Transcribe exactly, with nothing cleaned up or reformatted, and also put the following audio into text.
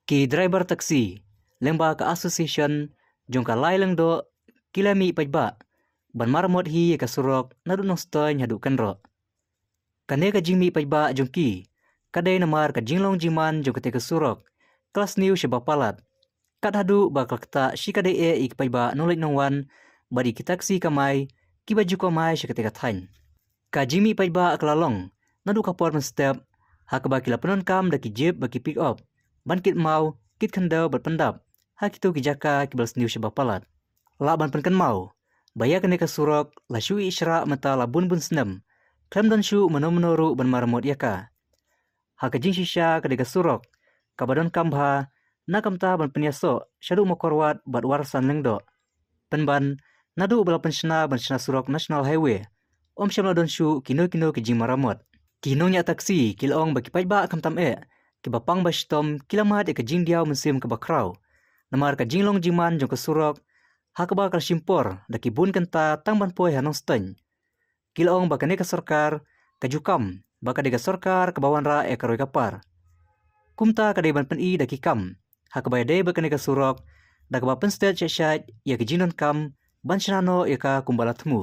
Ki driver taxi lyngba ka association jong ka Lai Lyngdoh ki la mih paidbah ban maramot hi ïa ka surok naduh Nongstoiñ haduh Kynroh. Kane ka jingmih paidbah jong ki ka dei namar ka jinglong jingman jong kata ka surok ka la sniew shaba palat, kat haduh ba ka la ktah shikatdei eh ïa ki paidbah nongleit nongwan bad ïa ki taxi kamai kiba ju kamai sha kata ka thaiñ. Ka jingmih paidbah ka la long naduh ka por mynstep ha kaba ki la pyndonkam da ki jeep bad ki pick up ban kit maw kit khyndew bad pyndap ha kito ki jaka kiba la sniew shaba palat. Lah ban pynkynmaw ba ïa kane ka surok la shu ïehnoh mynta la bun bun snem khlem don shuh mano mano ruh ban maramot ïa ka. Ha ka jingshisha ka dei ka surok kaba donkam bha na ka bynta ban pynïasoh shaduh Mawkyrwat bad Warsan Lyngdoh. Pynban naduh ba la pynshna ban shna surok National Highway, ym shym la don shuh kino kino ki jingmaramot. Ki nongñiah taxi ki la ong ba ki paidbah khamtam eh kiba pang ba shitom ki la mad ïa ka jingdiaw mynsiem kaba khraw namar ka jinglong jingman jong ka surok ha kaba ka la shim por da ki bun kynta tang ban poi ha Nongstoiñ. Ki la ong ba kane ka sorkar ka ju kam ba ka dei ka sorkar kaba wanrah ïa ka roi ka par. Kumta ka dei ban pyni da ki kam ha kaba ïadei bad kane ka surok da kaba pynstet shait shait ïa ka jingdonkam ban shna noh ïa ka kumba la thmu.